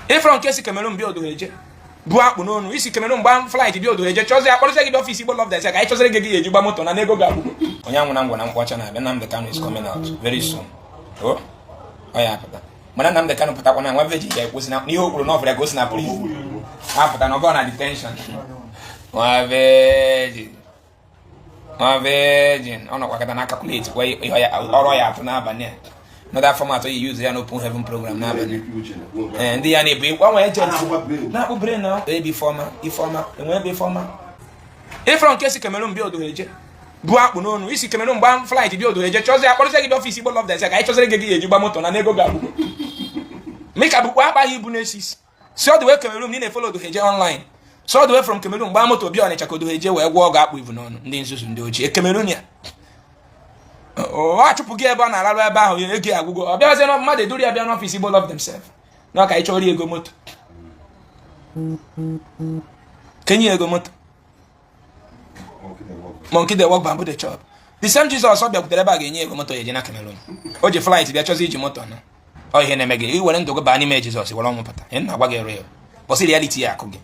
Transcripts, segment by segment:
Ịfọrọ nke si Cameroon bịa Odumeje bụ akpụ n'onu isi Cameroon gba flight bịa Odumeje chọzie akpọrọzie gị bịa office Igbo Love Themselves ka anyị chọziri gị gị eji gba moto na n'ego ga-agbụgo. Onye anwụ na ngwa na nkwụ ọcha na-abịa. Nnamdi Kanu is coming out very soon. O ọ ya apụta, mana Nnamdi Kanu pụtakwa na nwa virgin ga-ekwụsị na ihe o kwuru n'ọfere ka o si na prison apụta na ọgọ na detention. Nwa virgin, nwa virgin, ọ nọkwakọta na calculate kwa ihe ọrụ ya atụ n'abalị a. Another format o use ya n'open heaven program n'abalị. Ee, ndị ya na-ebu ịkwa nwa agent na-akpụ brain na ebe ifeọma ifeọma enwe ebe ifeọma. Ịfọrọ nke si Cameroon bịa Odumeje bụ akpụ n'onu isi Cameroon gba flight bịa Odumeje chọzie akpọrọzie gị bịa office Igbo Love Themselves ka anyị chọziri gị gị eji gba moto na n'ego ga-agbụgo. Mika bụkwa akpaghị ibu na-esi si all the way Cameroon ị na-efollow Odumeje online, so all the way from Cameroon gbaa moto bịa Ọnịcha ka Odumeje wee gwọọ ọgụ akpụ ibu n'ọnụ. Ndị nzuzu, ndị ochie Cameroon ya ọ achụpụ gị ebe ọ na-ararụ ebe ahụ, ego agwụgo, ọ bịazie na mmadụ eduru ya bịa n'office Igbo Love Themselves na ka anyị chọrọ ego moto, kenye ego moto. Monkey dey work, bamboo dey chop. The same Jesus ọ bịakwutere ebe a ga-enye ego moto ya eje na Cameroon. O ji flight bịa chọzi iji moto na ọ ihe na-eme gị iwere ndụ gị baa n'ime Jizọs were ọnwụ pụta. Ihe na-agwa gị real bọsị reality ya akụ gị.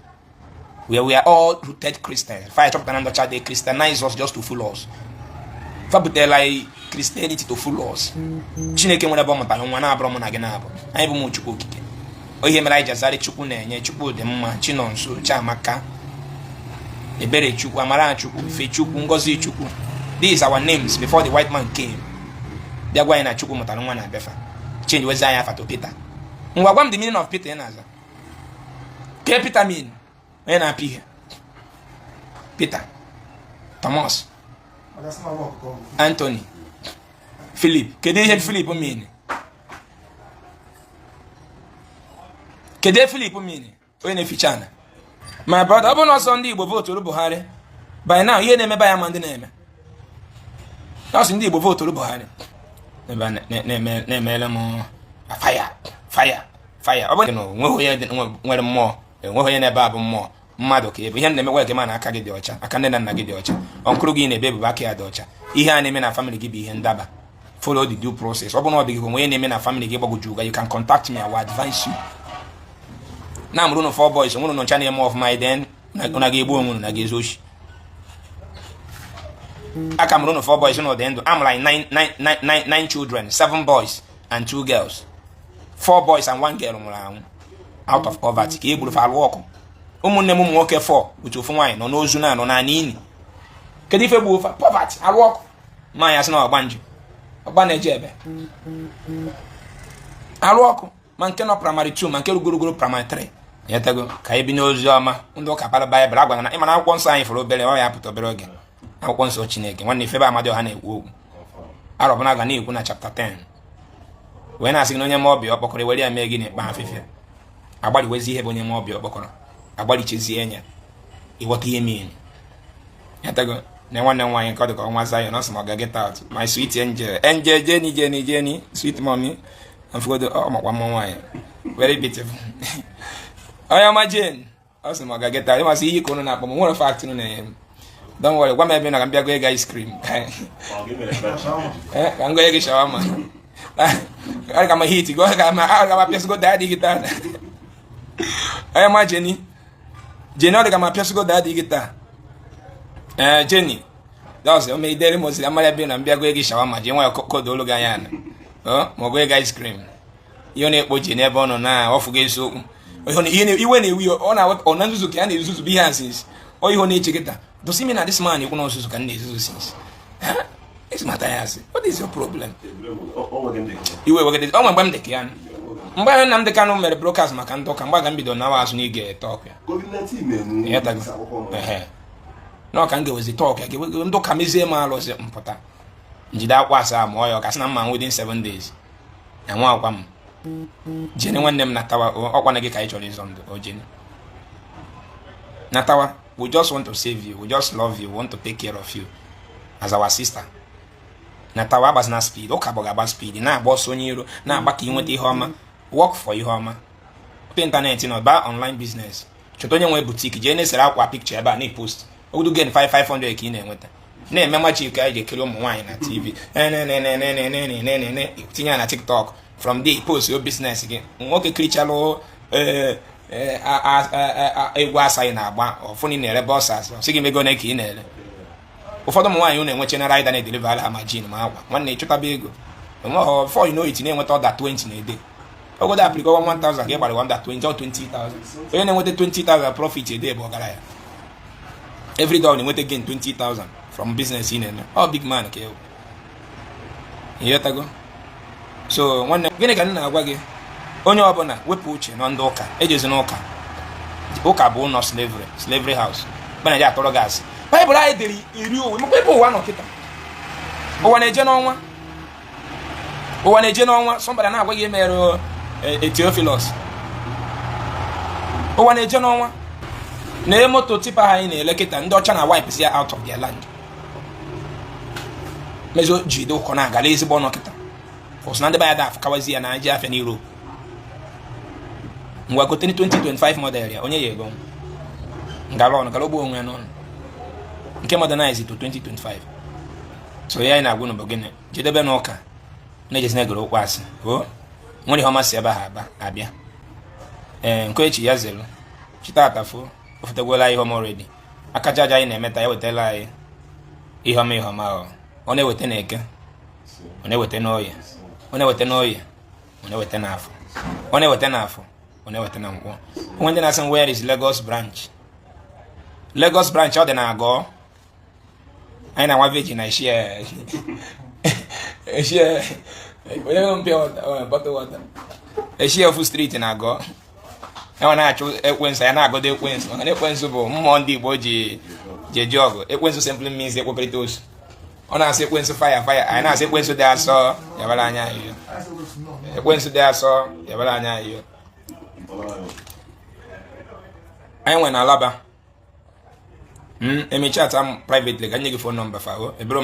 We are all rooted Christians. Fire chọpụtara ndị ọcha, they Christianize us just to fool us. Fa butela anyị Christianity to fool us. Chineke nwere ebe ọ mụtara nwa na-abụrụ mụ na gị na-abụ anyị bụ ụmụ Chukwu okike. Ihe mere anyị ji azarị Chukwu na-enye, Chukwu dị mma, Chinonso, Chiamaka, Ebere Chukwu, Amara Chukwu, Ife Chukwu, Ngozi Chukwu. These are our names before the white man came bịa gwa anyị na Chukwu mụtara nwa na befa change wezi anyị afa to Peter. Ngwa, gwa m the meaning of Peter ị na-aza. Ke Peter mean? Onye na-apị ihe. Peter, Thomas, Anthony, Philip. Kedu ihe Philip mean? Kedu ihe Philip mean? Onye na-eficha ana. My brother, ọ bụrụ na ọsọ ndị Igbo voteru Buhari by now, ihe na-emebe ya ma ndị na-eme ọsọ ndị Igbo voteru Buhari na-emere m fire fire fire. Ọ bụrụ na onweghị onye nwere mmụọ, enweghị onye na-ebe abụ mmụọ mmadụ ka ebe ihe na-emekwa eke ma na aka gị dị ọcha, aka nne na nna gị dị ọcha, ọnkụrụ gị na-ebe ebubo aka ya dị ọcha. Ihe a na-eme na family gị bụ ihe ndaba. Follow the due process. Ọ bụrụ na ọ dịghị onwe onye na-eme na family gị gbagwoju ụga, you can contact me, I will advise you. Na amụrụ unu four boys, nwere unu ncha na-eme ọfụma, then una ga-egbu onwe unu na ga-ezu oshi. Aka mụrụ unu four boys na ọdị ndụ. Amụrụ anyị nine, nine, nine, nine, nine children, seven boys and two girls. Four boys and one girl nwụrụ anwụ out of poverty ka e gburu fa alụ ọkụ. Ụmụnne m ụmụ nwoke four with ofu nwaanyị nọ n'ozu na anọ n'ala ini. Kedu ife gbuo fa? Poverty, alụ ọkụ. Nwaanyị asị na ọgba nje ọgba na-eje ebe alụ ọkụ, ma nke nọ primary 2, ma nke rugorogoro primary 3. Nyetago ka anyị bi n'ozi ọma. Ndị ụka bara Baịbụl agwara na ịmana akwụkwọ nsọ anyị fọrọ obere ọ ya apụta obere oge. Akwụkwọ nsọ Chineke nwanne ifebe Amadioha na-ekwu okwu arọbụna ga na-ekwu na chapter 10 wee na-asị gị na onye ma ọbịa ọkpọkọrọ were ya mee gịnị? Kpa afịfịa agbariwezi ihe bụ onye ma ọbịa ọkpọkọrọ agbarichezie anya ịghọta ihe mean. Nyetago na nwanne m nwaanyị nke ọ dị ka ọnwa Zion ọ sị ma ọ ga get out. My sweet angel, angel Jenny, Jenny, Jenny, sweet mommy amfugodo ọ makwa mma nwaanyị, very beautiful. Onye ọma Jane ọ sị ma ọ ga get out. Ịmasị ihe ka unu na-akpọ m nwere fact unu na-enye m. Don't worry, gwa m ebe na ka m bịa go ego ice cream ka m gonye gị shawarma ka m hit go ka m aga m apịasịgo daddy gị taa. Onye ọma Jenny, Jenny, ọ dị ka m apịasịgo daddy gị taa. Ee, Jenny dọsị o megidere m ozi amara ebe na mbịa go ego shawarma ji nwayọ kodo olu gị anya na ma ọ go ego ice cream. Ihe ọ na-ekpo ji n'ebe ọ nọ na ọfụgo eziokwu iwe na-ewu ya ọ na ọ na nzuzu ka ya na-ezuzu bụ ihe a since ọ ihe ọ na-eche kịta dosi me na this man ekwu na nzuzu ka m na-ezuzu since esi mata ya asị, what is your problem? Iwe wegede ọ nwe mgbe m dị ka ya mgbe ahụ Nnamdị Kanụ mere broadcast maka ndị ụka mgbe aga m bido nawa azụ n'ige talk ya na ọ ka m ga-ewezi talk ya ndị ụka mezie m alụzi mpụta njide akwa asaa ma ọ ya ọ kasị na mma within 7 days na nwa akwa m jene nwanne m natawa ọkwa na gị ka anyị chọrọ ịzọ ndụ o jene natawa. We just want to save you, we just love you, we want to take care of you as our sister. Natawa, agbazina speed. Ụka bụ ga-agba speed na-agba ọsọ onye iro na-agba ka ị nweta ihe ọma. Work for ihe ọma. Internet nọ ba online business, chọta onye nwe boutique, jee na-esere akwa picture ebe a na-epost ogudu gain 5500 ka ị na-enweta na-eme magic ka anyị ji ekiri ụmụ nwaanyị na TV nenenenenenenenene tinye ya na TikTok. From there post your business gị nwoke kirichalụ Egwu asa ị na-agba ọfụ na ị na-ere boxers, ọ sị gị mego ka ị na-ere. Ụfọdụ ụmụ nwaanyị unu enweche na rider na-edeliver ala ma jean ma akwa. Nwanne, ịchụtaba ego enweghị. Before you know it, na-enweta order 20 na ede ogodo applique 1000 ka ị gbara order 20 or 20,000. Onye na-enweta 20,000 profit ede bụ ọgaranya. Every day ọ na-enweta gain 20,000 from business ị na-eme, ọ big man ka ewu. Ịghọtago? So nwanne, gịnị ka m na-agwa gị? Onye ọbụla wepụ uche nọ ndị ụka, ejezi n'ụka. Ụka bụ ụlọ slavery, slavery house. Bana ji atọrọ gị asị. Baịbụl anyị dere iri owe makwa ebe ụwa nọ kịta. Ụwa na-eje n'ọnwa, ụwa na-eje n'ọnwa. Somebody na-agwa gị emere Theophilus. Ụwa na-eje n'ọnwa na moto tipper ha anyị na-ele kịta. Ndị ọcha na wipe ya out of their land mezo jide ụkọ na-agala ezigbo ọnụ kịta, kwụsị na ndị be ya da afụkawazi ya na aji afịa n'Europe. Ngwa, gote 2025 model ya, onye ya ego ngala ọnụ gala ogbo onwe ya n'ọnụ nke modernize to 2025. So ya anyị na-agwụ bụ gịnị? Jedebe n'ụka na-ejezi na-egere okwu asị o nwere ihe ọma si ebe ahụ aba abịa. Ee, nke echi ya zelu chita atafo ofutegwela ihe ọma already. Akaja aja anyị na-emeta ya wetala anyị ihe ọma, ihe ọma. Ọ na-eweta na Eke, ọ na-eweta n'Oye, ọ na-eweta n'Oye, ọ na-eweta n'Afọ, ọ na-eweta n'Afọ, ọ na-eweta na Nkwọ. Onwe ndị na-asị, "Where is Lagos branch?" Lagos branch ọ dị na Agọ. Anyị na nwa virgin na share share onye nwe mpịa bottle water eshie ofu street na Agọ. Enwe na-achụ ekwensu ya na-agọdo ekwensu, maka na ekwensu bụ mmụọ ndị Igbo ji ji eji ọgụ. Ekwensu simply means ekwekọrịta osu. Ọ na-asị ekwensu fire fire, anyị na-asị ekwensu dị asọ yabara anya ahịhịa. Ekwensu dị asọ yabara anya ahịhịa. Anyị nwe na Alaba. Emechaa ata m privately ka nye gị phone number fa. O ebere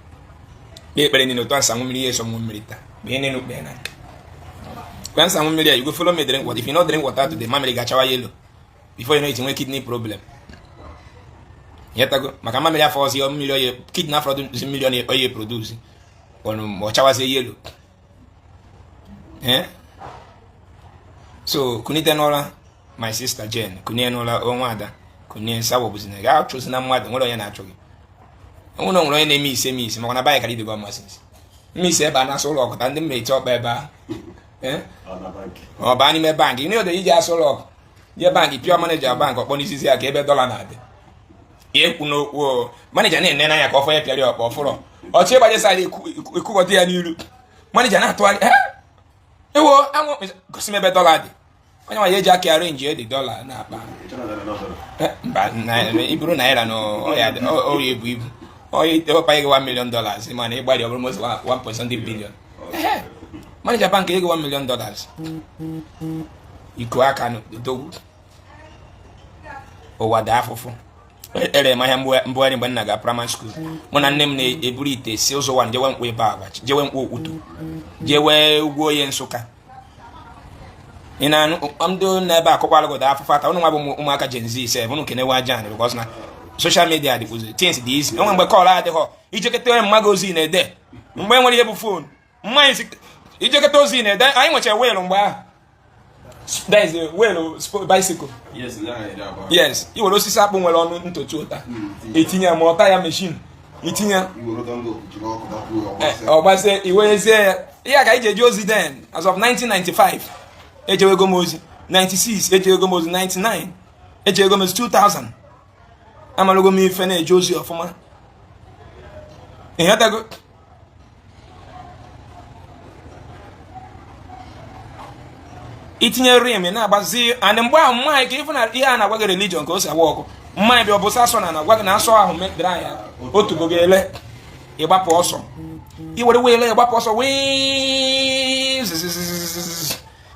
kpee ekpere niile otu ansa mmiri, ihe eso m mmiri taa bụ ihe niile kpee na kwe nsa mmiri a. You go follow me drink water. If you no drink water today, mamịrị ga-achawa yellow. Before you know it, nwee kidney problem. Yetago maka mamịrị afọ ọzọ mmiri oye kidney afọ ọzọ mmiri oye produce ọnụ ma ọ chawazie yellow. Eh, so kunite n'ụra, my sister Jane, kunie n'ụra. Onwe ada kunie sawo bụzi na ga achụzi na mmadụ nwere onye na-achụ gị. Onwere onwere onye na-eme ise eme ise maka na baanyị kara idogo ọmasị mme ise ebe a na-asụ ụlọ ọkụta ndị mma eti ọkpa ebe ahụ. Ọ baa n'ime bank ihe odo iji asụ ụlọ ọkụ jee bank pịọ manager bank ọkpọ n'isizi ya ka ebe dọla na-adị ya ekwu n'okwu. Manager na-ene n'anya ka ọfọ ya pịara ọkpọ ọfụrọ ọchị ịgbaje side ekwughọta ya n'iru. Manager na-atụgharị, ewo anwụ, gosi m ebe dọla dị. Onye nwa ya eji aka arrange dị dọla na-akpa mba iburu naira na ọya ebu ibu ọya gị $1 million, mana ịgbalị ọ bụrụ most 1.something billion. Manager bank ego $1 million iko aka dogwu. Ụwa dị afụfụ. Ere m ahịa mbugharị mgbe m na-aga primary school. Mụ na nne m na-eburu ite si ụzọ ụwa jewe mkpọ ebe agba, jewe mkpọ Okwutu, jewe ugwu Oye Nsụka. Ị na-anụ ndị na-ebe akọkwala godo afụfụ ata. Ụnụ nwa bụ ụmụaka Gen Z sef, ụnụ kenewe aja because na social media dịkwụzi, things dị easy. Enwe mgbe call adịghọ, ijekọta onye mmaga ozi na-ede. Mgbe nwere ihe bụ phone mmanya ijekọta ozi na-ede. Anyị nwechara wheel mgbe ahụ, that is wheel bicycle. Yes, i were osisi akpụ nwere ọnụ ntochi ụta etinye ma ọta ya machine itinye ọ gbazie iwerezie ya. Ihe a ka anyị ji eje ozi then. As of 1995 ejewego m ozi, 96 ejewego m ozi, 99 ejewego m ozi, 2000 amalụgo m ife na-eje ozi ọfụma. Ịghọtago? Itinye rim na-agbazi and mgbe ahụ mmanya ka ịfụ na ihe a na-agwa gị religion ka o si agwa ọkụ mmanya bịa ọbụsa asọ na na-agwa gị na asọ ahụ medere anya otubo ga-ele ịgbapụ ọsọ iwere wele ịgbapụ ọsọ wee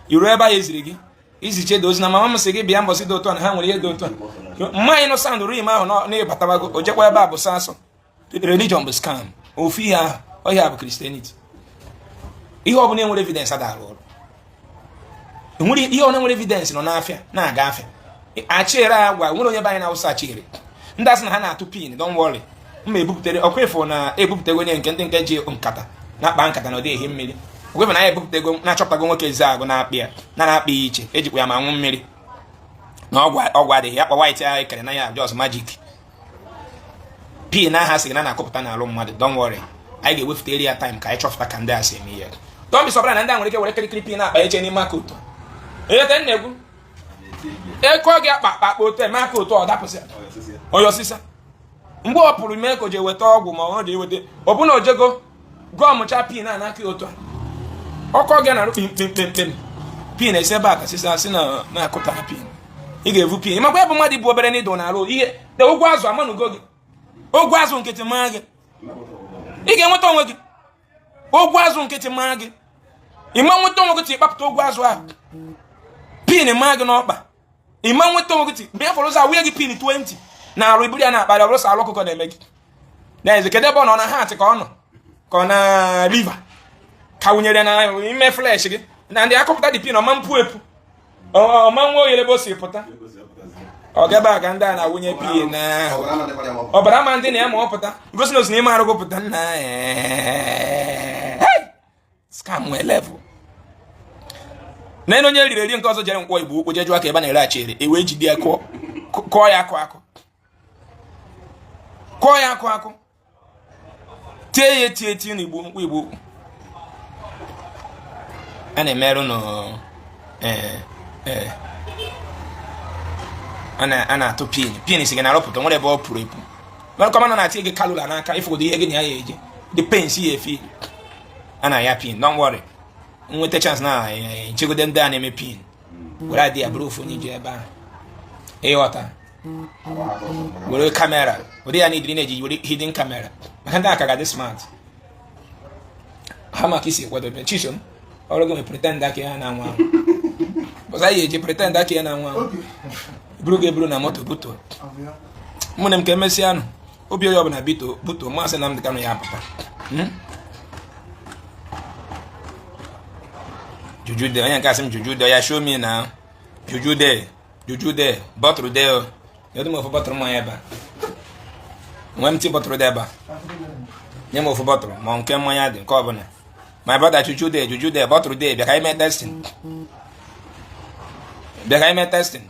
iru ebe ahụ eziri gị iziche dị ozi na mama m sị gị bịa mbọsị dị otu a na ha nwere ihe dị otu a. Mmanya nụ sound rim ahụ na ịbatabago o jekwa ebe a bụ asọ. Religion bụ scam. Ofu ihe ahụ ọhịa bụ Christianity. Ihe ọ bụla enwere evidence ada arụ ọrụ. Enwere ihe ọ na-enwere evidence nọ n'afịa na-aga afịa achịrị agwa. Nwere onye be anyị na-awụsa achịrị ndị asị na ha na-atụ pin. Don't worry, mma ebuputere ọkwa ịfụ na ebupụtego onye nke ndị nke ji nkata na-akpa nkata na ọdị ehi mmiri. Ọkwa ịfụ na ya ebupụtego na-achọpụtago nwoke eze agụ na-akpị ya na na-akpị ya iche ejikwa ya ma nwụ mmiri. Na ọgwụ adịghị ya kpa white ahụ ekere na ya just magic. Pin aha sị gị na na-akọpụta n'alụ mmadụ. Don't worry, anyị ga-ewepụta area time ka anyị chọpụta ka ndị a si eme ihe. Don't be surprised na ndị a nwere ike were kirikiri pin akpa eche n'ime aka ụtọ eleta nna-egwu ekọ gị akpa akpa akpa otu eme aka ụtọ ọ dapụsị onye ọsịsa mgbe ọ pụrụ mee ka o jee weta ọgwụ ma ọ jee weta ọbụna ojego gọmụcha pin a n'aka otu a ọkọ gị na-arụ kpim kpim kpim kpim pin esi ebe a ka sisa sị na na-akụtara pin. Ị ga-evu pin makwa ebe mmadụ bụ obere needle na-arụ ihe de ụgwọ azụ amanugo gị ogwu azụ nkịtị maa gị, ị ga-enweta onwe gị. Ogwu azụ nkịtị maa gị, ị ma nweta onwe gị ti ịkpapụta ogwu azụ ahụ. Pin maa gị n'ọkpa, ị ma nweta onwe gị ti mgbe fọrọ ụzọ awụnye gị pin 20 na arụ iburu ya na-akparị. Ọ bụrụ sọ arụ ọkụkọ na-eme gị na-eze, kedu ebe ọ nọ? Na heart ka ọ nọ, ka ọ na liver ka wụnyere na ime flesh gị na ndị akọpụta dị pin ọma mpụ epu ọma nwa oghere ebe o si pụta. Ọ gaba aga ndị a na-awụnye pin na ọbara ma ndị na ya ma ọ pụta gosi na osi n'ime arụ gụpụta nna. Scam nwee level na onye riri eri nke ọzọ jere nkwọ Igbo ukwu jee jụọ ka ebe a na-ere achịrị e wee jide ya kụọ ya akụ akụ, kụọ ya akụ akụ, tie ya etie etie na Igbo nkwọ Igbo ukwu a na-emerụ nụ. Ee, a na-atụ pin. Pin si gị na-arụpụta nwere ebe ọ pụrụ epu kọma na na-atinye gị kalula n'aka ịfụgodo ihe gị na ya ya eje the pains ya efi a na ya pin. Don't worry, nweta chance na nchegode ndị a na-eme pin were adị ya bụrụ ofu onye ji ebe ahụ ịghọta were camera were ya n'idiri na-eji were hidden camera maka ndị aka ga-adị smart ha maka isi kwadobe. Chisom, ọrụ gị nwe pretend aka ya na-anwụ anwụ bọsa ya eji pretend aka ya na-anwụ anwụ buru gị eburu na moto buto mụnne m ka emesịa nụ obi onye ọbụla bito buto Maazị Nnamdi Kanu ya apụta. Juju de onye nke asị m juju de ya show me na juju de juju de bottle de o nyetụ m ofu bottle mmanya ebe a nwee m ti bottle dị ebe a nye m ofu bottle ma nke mmanya dị nke ọbụla. My brother, juju de juju de bottle de bịa ka anyị mee testing, bịa ka anyị mee testing.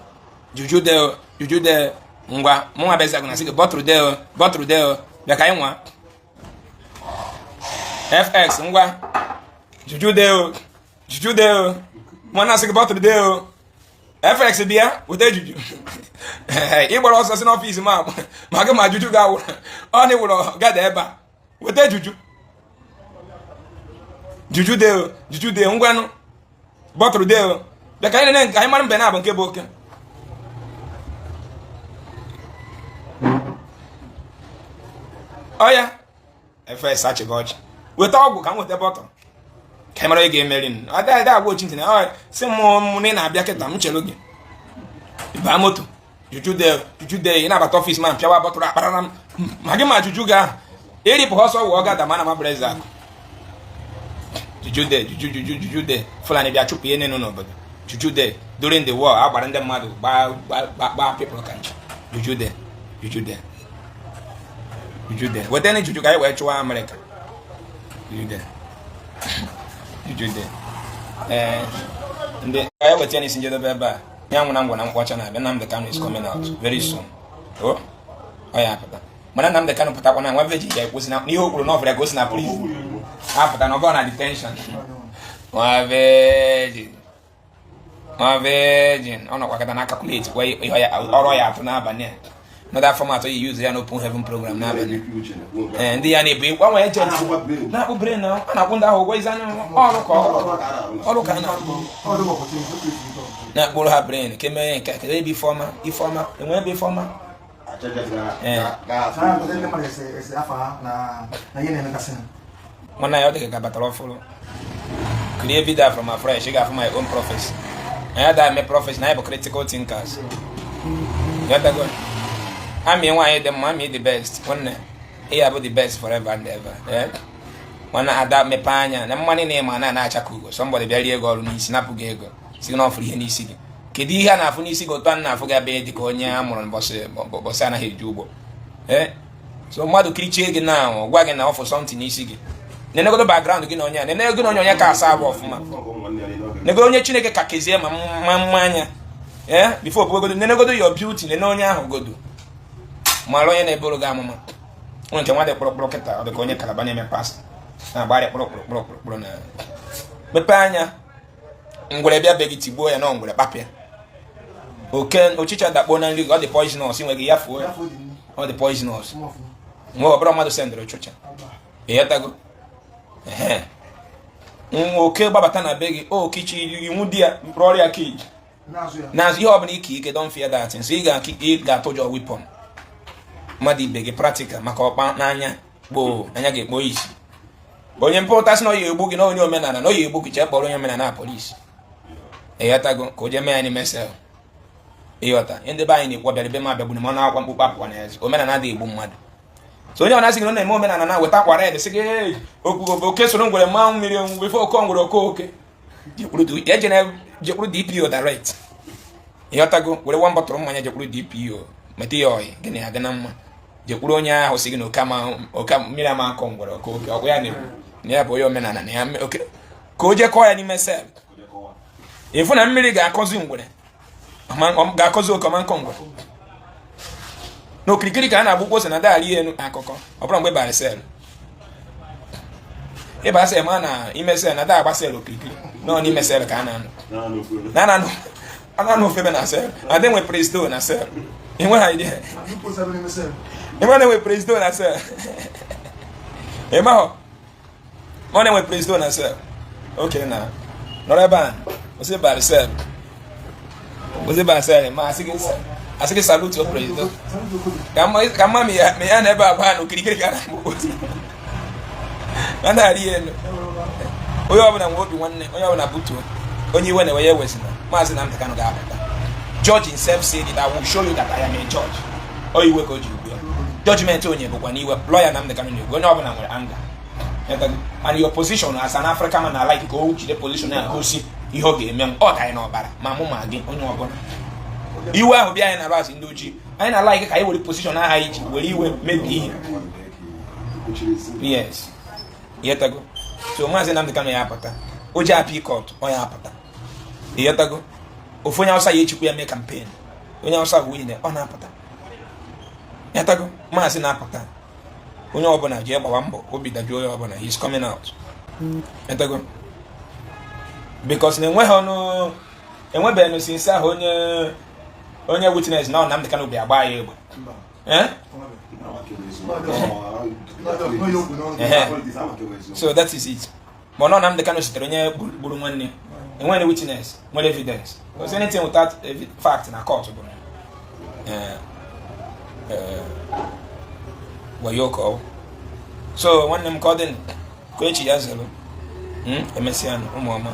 Juju de o juju de ngwa mụnwa bịa na sị gị bottle de o bottle de o bịa ka anyị nwa fx ngwa juju de o juju de o mụ na-asị gị bottle de o fx bịa weta juju. Ị gbara ọsọ si n'office ma ma gị ma juju ga-awụ ọ na ịwụrụ gada ebe a weta juju juju de o juju de ngwanụ bottle de o bịa ka anyị nene nke anyị mara mbe na-abụ nke bụ oke ọya fs achịghị ọchị weta ọgwụ ka m weta bottle ka anyị mara onye ga-emeri m. Ada ada agwa ochi ntị na ọ sị m mụ na ị na-abịa kịta m chere gị baa moto juju de juju de ị na-abata office ma mpịawa bottle akparara m ma gị ma juju gị ahụ ịrịpụ ọsọ wụọ gada mana ma bụrụ akụ juju de juju juju juju de Fulani bịa chụpụ ihe nenu n'obodo juju de during the war a gbara ndị mmadụ gbaa gbaa people ka nchi juju de juju de juju de weta juju ka anyị wee chụwa Amerịka juju de juju de. Ee, ndị anyị weta ya n'isi njedebe ebe a ya nwụna ngwa na nkwọcha na-abịa. Nnamdi Kanu is coming out very soon. O ọ ya apụta mana Nnamdi Kanu pụtakwa na nwa veji ya ekwusi na n'ihe o kwuru na ọ fere ka o si na prison apụta na ọ na detention. Nwa virgin, nwa virgin ọ nọkwa kata na calculate kwa ihe ya ọrụ ya atụ n'abalị a another format ọ yi use ya n'open heaven program n'abalị. Ee, ndị ya na-ebu ịkwa nwa agent na-akpụ brain na a na-akwụ ndị ahụ ụgwọ izi anya ọrụ ka ọrụ ka a na-akpụ na-akpụrụ ha brain ka emee nke a. Kedu ebe ifeọma ifeọma enwe ebe ifeọma? Ee. Ese afa ha na ihe na-emegasị ha. Nwanne ya ọ dị ka batara ọfụrụ create video from afresh. Ị ga-afụ my own prophecy. Anyị ada eme prophecy na anyị bụ critical thinkers. Ghọtago? Amị nwaanyị dị mma, amị the best. Nwanne ị ya bụ the best forever and ever. Eh? Nwanne ada mepee anya na mmanụ na ịma na na-acha ka ugo. Somebody bịa rie ego ọrụ n'isi napụ gị ego si gị na ọfụrụ ihe n'isi gị. Kedu ihe a na-afụ n'isi gị otu a na-afụ gị abịa dị ka onye a mụrụ mbọsị mbọsị anaghị eji ụgbọ? Ee, so mmadụ kirichie gị na ọ gwa gị na ọ fụ something n'isi gị, nenegodo background gị na onye a nene gị na onye onye ka asa abụ ọfụma nego onye Chineke ka kezie ma mma mma anya. Ee, before obugodo, nenegodo your beauty, nene onye ahụ godo, mara onye na-eburu gị amụma. Onye nke nwa dị kpụrụkpụrụ kịta, ọ dị ka onye Kalaba na-eme pastọ na-agbagharị kpụrụkpụrụ kpụrụkpụrụ kpụrụ na mepee anya. Ngwere bịa be gị, tigbuo ya na ngwere kpapịa. Oke ọchịcha dakpuo na nri gị, ọ dị poisonous, nweghị ya fuo ya, ọ dị poisonous. Nwe ọ bụrụ mmadụ sendịrị ọchịcha, ịghọtago? Ehe, nwa oke gbabata na be gị, o kichi iwu di ya rụọrọ ya cage n'azụ. Ihe ọbụla ike ike, don't fear that. So ị ga-atụ ụjọ weapon mmadụ ibe gị practical, maka ọkpa n'anya gboo anya ga-ekpo isi. Onye mpụta sị na ọ ya egbu gị, na onye omenala na ọ ya egbu gị, chee kpọrọ onye omenala na polisi, ịghọtago? Ka o jee mee ya n'ime cell, ịghọta? Ihe ndị be anyị na-ekwu, ọbịara ebe m abịagburu m ọnụ akwa mkpukpu apụkwa na eze. Omenala adịghị egbu mmadụ. So onye ọ na-asị gị na ọ na-eme omenala na weta akwa red, sị gị, "Hey, okwu oke soro ngwere mmanwụ mmiri onwu ife oke ngwere oke oke," jekwuru DPO direct, ịghọtago? Were one bottle mmanya jekwuru DPO, meta ya ọyị gịnị adị na mma. Jekwuru onye ahụ sị gị na oke ama oke mmiri ama akọ ngwere oke oke, ọkwa ya na-ekwu na ya bụ onye omenala na ya oke, ka o jee kọọ ya n'ime cell, ịfụ na mmiri ga-akọzi ngwere, ga-akọzi oke ọma nkọ ngwere n'okirikiri ka a na-agbụkwa ose na daghara elu akụkọ. Ọ bụrụ mgbe bara cell, ịba cell, ma na ime cell na da agba cell okirikiri nọ n'ime cell ka a na-anọ a na-anọ ofebe na cell. Ada enwe presido na cell, enweghị idea enwe na-enwe presido na cell. Ịmahọ ọ na-enwe presido na cell. Oke na nọrọ ebe a, osi bara cell, osi bara cell, ma asị gị salute o presido ka mma ma ya na ebe agba na okirikiri ka a na-agbụ ose a na-arị ya elu. Onye ọbụla nwe obi nwanne, onye ọbụla butuo onye iwe na-ewe ya ewezina. Maazị Nnamdi Kanu ga-apụta. Judge himself said it, "I will show you that I am a judge." O iwe ka o ji ugbu ya judgment. Onye bụkwa n'iwe lawyer Nnamdi Kanu na-egwu. Onye ọbụla nwere anger, and your position as an African man na like ka o jide position ya gosi ihe ọ ga-eme. Ọ ka anyị n'ọbara, ma mụ ma gị, onye ọbụla iwe ahụ bịa anyị na ras ndị ojii, anyị na like ka anyị were position aha anyị ji were iwe mebie ihe. Yes, ịghọtago? So Maazị Nnamdi Kanu ya apụta. O ji appeal court, ọ ya apụta, ịghọtago? Ofu onye Awụsa ya echikwa ya mee campaign, onye Awụsa bụ nwunye, ọ na-apụta, ịghọtago? Maazị na-apụta. Onye ọbụla jee gbawa mbọ, obi dajuo onye ọbụla. He is coming out, ịghọtago? Because na enweghị ọnụ, enwebeghị since ahụ onye witness na Nnamdi Kanu bịa gbaa ya egbe. Eh? So that is it. Ma ọ Nnamdi Kanu sitere onye gburu nwanne, enweghị witness nwere evidence, because anything without fact na court bụ wayo ka ọ. So nwanne m, ka ọ dị ka echi ya zelu. Emesịa, ụmụ ọma.